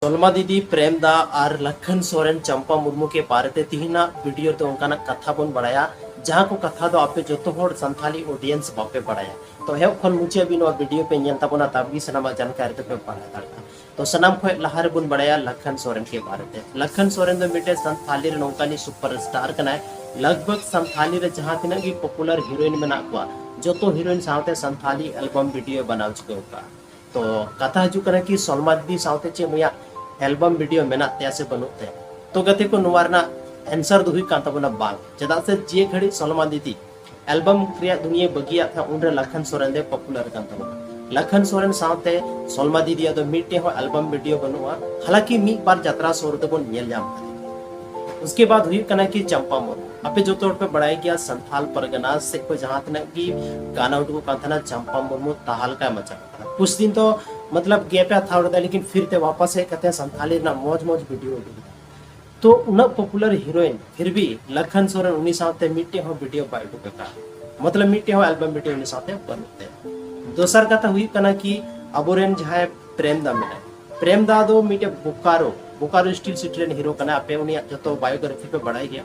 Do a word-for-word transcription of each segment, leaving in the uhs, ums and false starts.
ᱥᱚᱞᱢᱟ ᱫᱤᱫᱤ, ᱯᱨᱮᱢ ᱫᱟ ᱟᱨ ᱞᱟᱠᱷᱟᱱ ᱥᱚᱨᱮᱱ, ᱪᱟᱢᱯᱟ ᱢᱩᱨᱢᱩ ᱠᱮ ᱵᱟᱨᱮᱛᱮ ᱛᱤᱦᱤᱧᱟᱜ ᱵᱷᱤᱰᱤᱭᱳ ᱨᱮᱫᱚ ᱚᱱᱠᱟᱱᱟᱜ ᱠᱟᱛᱷᱟ ᱵᱚᱱ ᱵᱟᱲᱟᱭᱟ, ᱡᱟᱦᱟᱸ ᱠᱚ ᱠᱟᱛᱷᱟ ᱫᱚ ᱟᱯᱮ ᱡᱚᱛᱚ ᱦᱚᱲ ᱥᱟᱱᱛᱷᱟᱞᱤ ᱚᱰᱤᱭᱮᱱᱥ ᱵᱟᱯᱮ ᱵᱟᱲᱟᱭᱟ᱾ ᱛᱚ ᱮᱦᱚᱵ ᱠᱷᱚᱱ ᱢᱩᱪᱟᱹᱫ ᱦᱟᱹᱵᱤᱡ ᱱᱚᱣᱟ ᱵᱷᱤᱰᱤᱭᱳ ᱯᱮ ᱧᱮᱞ ᱛᱟᱵᱚᱱᱟ, ᱛᱟᱵᱜᱮ ᱥᱟᱱᱟᱢᱟᱜ ᱡᱟᱱᱠᱟᱨᱤ ᱫᱚᱯᱮ ᱵᱟᱲᱟᱭ ᱫᱟᱲᱮᱭᱟᱜᱼᱟ᱾ ᱛᱚ ᱥᱟᱱᱟᱢ ᱠᱷᱚᱱ ᱞᱟᱦᱟ ᱨᱮᱵᱚᱱ ᱵᱟᱲᱟᱭᱟ ᱞᱟᱠᱷᱟᱱ ᱥᱚᱨᱮᱱ ᱠᱮ ᱵᱟᱨᱮᱛᱮ᱾ ᱞᱟᱠᱷᱟᱱ ᱥᱚᱨᱮᱱ ᱫᱚ ᱢᱤᱫᱴᱮᱱ ᱥᱟᱱᱛᱷᱟᱞᱤ ᱨᱮᱱ ᱚᱱᱠᱟᱱᱤᱡ ᱥᱩᱯᱟᱨ ᱥᱴᱟᱨ ᱠᱟᱱᱟᱭ᱾ ᱞᱟᱜᱽ ᱵᱷᱟᱜᱽ ᱥᱟᱱᱛᱷᱟᱞᱤ ᱨᱮ ᱡᱟᱦᱟᱸ ᱛᱤᱱᱟᱹᱜ ᱜᱮ ᱯᱚᱯᱩᱞᱟᱨ ᱦᱤᱨᱳᱭᱤᱱ ᱢᱮᱱᱟᱜ ᱠᱚᱣᱟ, ᱡᱚᱛᱚ ᱦᱤᱨᱳᱭᱤᱱ ᱥᱟᱶᱛᱮ ᱥᱟᱱᱛᱷᱟᱞᱤ ᱮᱞᱵᱟᱢ ᱵᱷᱤᱰᱤᱭᱳ ᱵᱮᱱᱟᱣ ᱪᱩᱠᱟᱹᱣ ᱟᱠᱟᱫᱼᱟ᱾ ᱛᱚ ᱠᱟᱛᱷᱟ ᱦᱤᱡᱩᱜ ᱠᱟᱱᱟ ᱠᱤ ᱥᱚᱞᱢᱟ ᱫᱤᱫᱤ ᱥᱟᱶᱛᱮ ᱪᱮᱫ ᱱᱩᱭᱟᱜ ᱮᱞᱵᱟᱢ ᱵᱷᱤᱰᱤᱭᱳ ᱢᱮᱱᱟᱜ ᱛᱟᱭᱟ ᱥᱮ ᱵᱟᱹᱱᱩᱜ ᱛᱟᱭᱟ? ᱛᱚ ᱜᱟᱛᱮ ᱠᱚ, ᱱᱚᱣᱟ ᱨᱮᱱᱟᱜ ᱮᱱᱥᱟᱨ ᱫᱚ ᱦᱩᱭᱩᱜ ᱠᱟᱱ ᱛᱟᱵᱚᱱᱟ ᱵᱟᱝ᱾ ᱪᱮᱫᱟᱜ ᱥᱮ ᱡᱮ ᱜᱷᱟᱹᱲᱤᱡ ᱥᱚᱞᱢᱟ ᱫᱤᱫᱤ ᱮᱞᱵᱟᱢ ᱨᱮᱭᱟᱜ ᱫᱩᱱᱤᱭᱟᱹ ᱵᱟᱹᱜᱤᱭᱟᱜ ᱛᱟᱦᱮᱸ, ᱩᱱᱨᱮ ᱞᱟᱠᱷᱟᱱ ᱥᱚᱨᱮᱱ ᱫᱚᱭ ᱯᱚᱯᱩᱞᱟᱨ ᱠᱟᱱ ᱛᱟᱵᱚᱱᱟ᱾ ᱞᱟᱠᱷᱟᱱ ᱥᱚᱨᱮᱱ ᱥᱟᱶᱛᱮ ᱥᱚᱞᱢᱟ ᱫᱤᱫᱤᱭᱟᱜ ᱫᱚ ᱢᱤᱫᱴᱮᱡ ᱦᱚᱸ ᱮᱞᱵᱟᱢ ᱵᱷᱤᱰᱤᱭᱳ ᱵᱟᱹᱱᱩᱜᱼᱟ᱾ ᱦᱟᱞᱟᱸᱠᱤ ᱢᱤᱫ ᱵᱟᱨ ᱡᱟᱛᱨᱟ ᱥᱳ ᱨᱮᱫᱚ ᱵᱚᱱ ᱧᱮᱞ ᱧᱟᱢ ᱠᱟᱫᱮ᱾ ᱩᱥᱠᱮ ᱵᱟᱫ ᱦᱩᱭᱩᱜ ᱠᱟᱱᱟ ᱠᱤ ᱪᱟᱢᱯᱟ ᱢᱩᱨᱢᱩ᱾ ᱟᱯᱮ ᱡᱚᱛᱚ ᱦᱚᱲ ᱯᱮ ᱵᱟᱲᱟᱭ ᱜᱮᱭᱟ, ᱥᱟᱱᱛᱷᱟᱞ ᱯᱟᱨᱜᱟᱱᱟ ᱥᱮᱫ ᱠᱷᱚᱱ ᱡᱟᱦᱟᱸ ᱛᱤᱱᱟᱹᱜ ᱜᱮ ᱜᱟᱱᱟ ᱩᱰᱩᱠᱚᱜ ᱠᱟᱱ ᱛᱟᱦᱮᱱᱟ, ᱪᱟᱢᱯᱟ ᱢᱩᱨᱢᱩ ᱛᱟᱦᱟᱞᱠᱟᱭ ᱢᱟᱪᱟᱣ ᱠᱟᱫᱟ᱾ ᱠᱩᱪ ᱫᱤᱱ ᱫᱚ ᱢᱚᱛᱞᱚᱵ ᱜᱮᱯ ᱮ ᱦᱟᱛᱟᱣ ᱞᱮᱫᱟ, ᱞᱮᱠᱤᱱ ᱯᱷᱤᱨ ᱛᱮ ᱣᱟᱯᱟᱥ ᱦᱮᱡ ᱠᱟᱛᱮ ᱥᱟᱱᱛᱷᱟᱞᱤ ᱨᱮᱱᱟᱜ ᱢᱚᱡᱽ ᱢᱚᱡᱽ ᱵᱷᱤᱰᱤᱭᱳ ᱩᱰᱩᱠ ᱮᱫᱟ᱾ ᱛᱚ ᱩᱱᱟᱹᱜ ᱯᱚᱯᱩᱞᱟᱨ ᱦᱤᱨᱳᱭᱤᱱ, ᱯᱷᱤᱨ ᱵᱷᱤ ᱞᱟᱠᱷᱟᱱ ᱥᱚᱨᱮᱱ ᱩᱱᱤ ᱥᱟᱶᱛᱮ ᱢᱤᱫᱴᱮᱡ ᱦᱚᱸ ᱵᱷᱤᱰᱤᱭᱳ ᱵᱟᱭ ᱩᱰᱩᱠ ᱟᱠᱟᱫ᱾ ᱢᱚᱛᱞᱚᱵ ᱢᱤᱫᱴᱮᱡ ᱦᱚᱸ ᱮᱞᱵᱟᱢ ᱵᱷᱤᱰᱤᱭᱳ ᱩᱱᱤ ᱥᱟᱶᱛᱮ ᱵᱟᱹᱱᱩᱜ ᱛᱟᱭᱟ᱾ ᱫᱚᱥᱟᱨ ᱠᱟᱛᱷᱟ ᱦᱩᱭᱩᱜ ᱠᱟᱱᱟ ᱠᱤ ᱟᱵᱚᱨᱮᱱ ᱡᱟᱦᱟᱸᱭ ᱯᱨᱮᱢ ᱫᱟ ᱢᱮᱱᱟᱭ, ᱯᱨᱮᱢ ᱫᱟ ᱫᱚ ᱢᱤᱫᱴᱮᱡ ᱵᱳᱠᱟᱨᱳ, ᱵᱳᱠᱟᱨᱳ ᱥᱴᱤᱞ ᱥᱤᱴᱤ ᱨᱮᱱ ᱦᱤᱨᱳ ᱠᱟᱱᱟᱭ᱾ ᱟᱯᱮ ᱩᱱᱤᱭᱟᱜ ᱡᱚᱛᱚ ᱵᱟᱭᱳᱜᱨᱟᱯᱷᱤ ᱯᱮ ᱵᱟᱲᱟᱭ ᱜᱮᱭᱟ᱾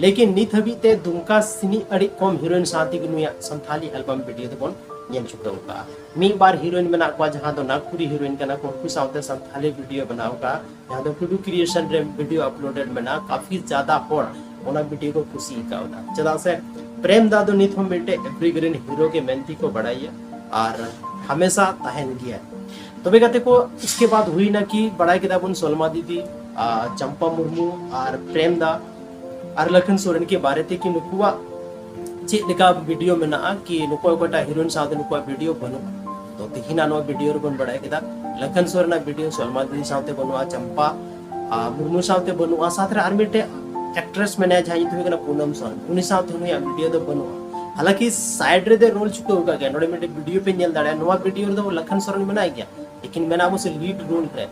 ᱞᱮᱠᱤᱱ ᱱᱤᱛ ᱦᱟᱹᱵᱤᱡ ᱛᱮ ᱫᱩᱢᱠᱟ ᱥᱤᱱᱤᱡ ᱟᱹᱰᱤ ᱠᱚᱢ ᱦᱤᱨᱳᱭᱤᱱ ᱥᱟᱶ ᱛᱮᱜᱮ ᱱᱩᱭᱟᱜ ᱥᱟᱱᱛᱷᱟᱞᱤ ᱮᱞᱵᱟᱢ ᱵᱷᱤᱰᱤᱭᱳ ᱫᱚᱵᱚᱱ ᱧᱮᱞ ᱪᱩᱠᱟᱹᱣ ᱟᱠᱟᱫᱼᱟ᱾ ᱢᱤᱫ ᱵᱟᱨ ᱦᱤᱨᱳᱭᱤᱱ ᱢᱮᱱᱟᱜ ᱠᱚᱣᱟ ᱡᱟᱦᱟᱸ ᱫᱚ ᱱᱟᱜᱽᱯᱩᱨᱤ ᱦᱤᱨᱳᱭᱤᱱ ᱠᱟᱱᱟ ᱠᱚ, ᱩᱱᱠᱩ ᱥᱟᱶᱛᱮ ᱥᱟᱱᱛᱷᱟᱞᱤ ᱵᱷᱤᱰᱤᱭᱳ ᱵᱮᱱᱟᱣ ᱟᱠᱟᱫᱼᱟ, ᱡᱟᱦᱟᱸ ᱫᱚ ᱴᱩᱰᱩ ᱠᱨᱤᱭᱮᱥᱚᱱ ᱨᱮ ᱵᱷᱤᱰᱤᱭᱳ ᱟᱯᱞᱳᱰᱮᱰ ᱢᱮᱱᱟᱜᱼᱟ᱾ ᱠᱟᱯᱷᱤ ᱡᱟᱫᱟ ᱦᱚᱲ ᱚᱱᱟ ᱵᱷᱤᱰᱤᱭᱳ ᱠᱚ ᱠᱩᱥᱤ ᱟᱠᱟᱣᱫᱟ᱾ ᱪᱮᱫᱟᱜ ᱥᱮ ᱯᱨᱮᱢ ᱫᱟ ᱫᱚ ᱱᱤᱛ ᱦᱚᱸ ᱢᱤᱫᱴᱮᱡ ᱮᱵᱷᱨᱤᱜᱨᱤᱱ ᱦᱤᱨᱳ ᱜᱮ ᱢᱮᱱᱛᱮ ᱠᱚ ᱵᱟᱲᱟᱭᱟ ᱟᱨ ᱦᱟᱢᱮᱥᱟ ᱛᱟᱦᱮᱱ ᱜᱮᱭᱟ᱾ ᱛᱚᱵᱮ ᱜᱟᱛᱮ ᱠᱚ, ᱤᱥᱠᱮ ᱵᱟᱫ ᱦᱩᱭᱱᱟ ᱠᱤ ᱵᱟᱲᱟᱭ ᱠᱮᱫᱟ ᱵᱚᱱ ᱥᱚᱞᱢᱟ ᱫᱤᱫᱤ, ᱟᱨ ᱪᱟᱢᱯᱟ ᱢᱩᱨᱢᱩ ᱟᱨ ᱯᱨᱮᱢ ᱫᱟ ᱟᱨ ᱞᱟᱠᱷᱟᱱ ᱥᱚᱨᱮᱱ ᱠᱮ ᱵᱟᱨᱮ ᱛᱮ ᱠᱤ ᱱᱩᱠᱩᱣᱟᱜ ᱪᱮᱫ ᱞᱮᱠᱟ ᱵᱷᱤᱰᱤᱭᱳ ᱢᱮᱱᱟᱜᱼᱟ, ᱠᱤ ᱱᱩᱠᱩ ᱚᱠᱚᱭᱴᱟᱜ ᱦᱤᱨᱳᱭᱤᱱ ᱥᱟᱶᱛᱮ ᱱᱩᱠᱩᱣᱟᱜ ᱵᱷᱤᱰᱤᱭᱳ ᱵᱟᱹᱱᱩᱜᱼᱟ᱾ ᱛᱚ ᱛᱤᱦᱤᱧᱟᱜ ᱱᱚᱣᱟ ᱵᱷᱤᱰᱤᱭᱳ ᱨᱮᱵᱚᱱ ᱵᱟᱲᱟᱭ ᱠᱮᱫᱟ ᱞᱟᱠᱷᱟᱱ ᱥᱚᱨᱮᱱᱟᱜ ᱵᱷᱤᱰᱤᱭᱳ ᱥᱚᱞᱢᱟ ᱫᱤᱫᱤ ᱥᱟᱶᱛᱮ ᱵᱟᱹᱱᱩᱜᱼᱟ, ᱪᱟᱢᱯᱟ ᱟᱨ ᱢᱩᱨᱢᱩ ᱥᱟᱶᱛᱮ ᱵᱟᱹᱱᱩᱜᱼᱟ, ᱥᱟᱶᱛᱮ ᱨᱮ ᱟᱨ ᱢᱤᱫᱴᱮᱡ ᱮᱠᱴᱨᱮᱥ ᱢᱮᱱᱟᱭᱟ ᱡᱟᱦᱟᱸᱭ ᱧᱩᱛᱩᱢ ᱦᱩᱭᱩᱜ ᱠᱟᱱᱟ ᱯᱩᱱᱟᱢ ᱥᱚᱨᱮᱱ, ᱩᱱᱤ ᱥᱟᱶᱛᱮ ᱩᱱᱤᱭᱟᱜ ᱵᱷᱤᱰᱤᱭᱳ ᱫᱚ ᱵᱟᱹᱱᱩᱜᱼᱟ᱾ ᱦᱟᱞᱟᱸᱠᱤ ᱥᱟᱭᱤᱰ ᱨᱮᱫᱚ ᱨᱳᱞ ᱪᱩᱠᱟᱹᱣ ᱟᱠᱟᱫ ᱜᱮᱭᱟ, ᱱᱚᱰᱮ ᱢᱤᱫᱴᱮᱡ ᱵᱷᱤᱰᱤᱭᱳ ᱯᱮ ᱧᱮᱞ ᱫᱟᱲᱮᱭᱟᱜᱼᱟ, ᱱᱚᱣᱟ ᱵᱷᱤᱰᱤᱭᱳ ᱨᱮᱫᱚ ᱞᱟᱠᱷᱟᱱ ᱥᱚᱨᱮᱱ ᱢᱮᱱᱟᱭ ᱜᱮᱭᱟ, ᱞᱮᱠᱤᱱ ᱢᱮᱱᱟᱜ ᱵᱚᱥᱮ ᱞᱤᱰ ᱨᱳᱞ ᱨᱮ᱾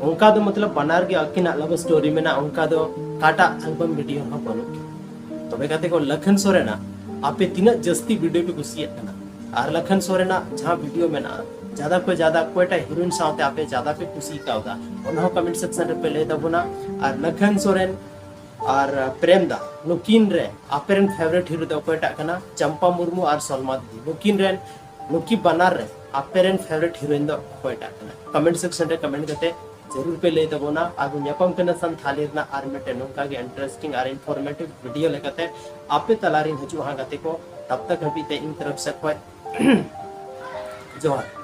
ᱚᱱᱠᱟ ᱫᱚ ᱢᱚᱛᱞᱚᱵ ᱵᱟᱱᱟᱨ ᱜᱮ ᱟᱹᱠᱤᱱᱟᱜ ᱞᱟᱵᱷ ᱥᱴᱳᱨᱤ ᱢᱮᱱᱟᱜᱼᱟ, ᱚᱱᱠᱟ ᱫᱚ ᱚᱠᱟᱴᱟᱜ ᱮᱞᱵᱟᱢ ᱵᱷᱤᱰᱤᱭᱳ ᱦᱚᱸ ᱵᱟᱹᱱᱩᱜ ᱜᱮᱭᱟ᱾ ᱛᱚᱵᱮ ᱜᱟᱛᱮ ᱠᱚ, ᱞᱟᱠᱷᱟᱱ ᱥᱚᱨᱮᱱᱟᱜ ᱟᱯᱮ ᱛᱤᱱᱟᱹᱜ ᱡᱟᱹᱥᱛᱤ ᱵᱷᱤᱰᱤᱭᱳ ᱯᱮ ᱠᱩᱥᱤᱭᱟᱜ ᱠᱟᱱᱟ? ᱟᱨ ᱞᱟᱠᱷᱟᱱ ᱥᱚᱨᱮᱱᱟᱜ ᱡᱟᱦᱟᱸ ᱵᱷᱤᱰᱤᱭᱳ ᱢᱮᱱᱟᱜᱼᱟ, ᱡᱟᱫᱟ ᱠᱷᱚᱱ ᱡᱟᱫᱟ ᱚᱠᱚᱭᱴᱟᱜ ᱦᱤᱨᱳᱭᱤᱱ ᱥᱟᱶᱛᱮ ᱟᱯᱮ ᱡᱟᱫᱟ ᱯᱮ ᱠᱩᱥᱤ ᱠᱟᱣᱫᱟ, ᱚᱱᱟ ᱦᱚᱸ ᱠᱚᱢᱮᱱᱴ ᱥᱮᱠᱥᱚᱱ ᱨᱮᱯᱮ ᱞᱟᱹᱭ ᱛᱟᱵᱚᱱᱟ᱾ ᱟᱨ ᱞᱟᱠᱷᱟᱱ ᱥᱚᱨᱮᱱ ᱟᱨ ᱯᱨᱮᱢ ᱫᱟ, ᱱᱩᱠᱤᱱ ᱨᱮ ᱟᱯᱮ ᱨᱮᱱ ᱯᱷᱮᱵᱟᱨᱮᱴ ᱦᱤᱨᱳ ᱫᱚ ᱚᱠᱚᱭᱴᱟᱜ ᱠᱟᱱᱟ? ᱪᱟᱢᱯᱟ ᱢᱩᱨᱢᱩ ᱟᱨ ᱥᱚᱞᱢᱟ ᱫᱤᱫᱤ, ᱱᱩᱠᱤᱱ ᱨᱮᱱ, ᱱᱩᱠᱤ ᱵᱟᱱᱟᱨ ᱨᱮ ᱟᱯᱮ ᱨᱮᱱ ᱯᱷᱮᱵᱟᱨᱮᱴ ᱦᱤᱨᱳᱭᱤᱱ ᱫᱚ ᱚᱠᱚᱭᱴᱟᱜ ᱠᱟᱱᱟ? ᱠᱚᱢᱮᱱᱴ ᱥᱮᱠᱥᱚᱱ ᱨᱮ ᱠᱚᱢᱮᱱᱴ ᱠᱟᱛᱮ ᱡᱟᱹᱨᱩᱲ ᱯᱮ ᱞᱟᱹᱭ ᱛᱟᱵᱚᱱᱟ᱾ ᱟᱨ ᱵᱚᱱ ᱧᱟᱯᱟᱢ ᱠᱟᱱᱟ ᱥᱟᱱᱛᱷᱟᱞᱤ ᱨᱮᱱᱟᱜ ᱟᱨ ᱢᱤᱫᱴᱮᱱ ᱱᱚᱝᱠᱟ ᱜᱮ ᱤᱱᱴᱟᱨᱮᱥᱴᱤᱝ ᱟᱨ ᱤᱱᱯᱷᱚᱨᱢᱮᱴᱤᱵᱷ ᱵᱷᱤᱰᱤᱭᱳ ᱞᱮᱠᱟᱛᱮ ᱟᱯᱮ ᱛᱟᱞᱟᱨᱤᱧ ᱦᱤᱡᱩᱜᱼᱟ ᱦᱟᱸᱜ ᱜᱟᱛᱮ ᱠᱚ᱾ ᱛᱟᱵ ᱛᱟᱠ ᱦᱟᱹᱵᱤᱡ ᱛᱮ ᱤᱧ ᱛᱚᱨᱚᱯ ᱥᱮᱫ ᱠᱷᱚᱱ ᱡᱚᱦᱟᱨ᱾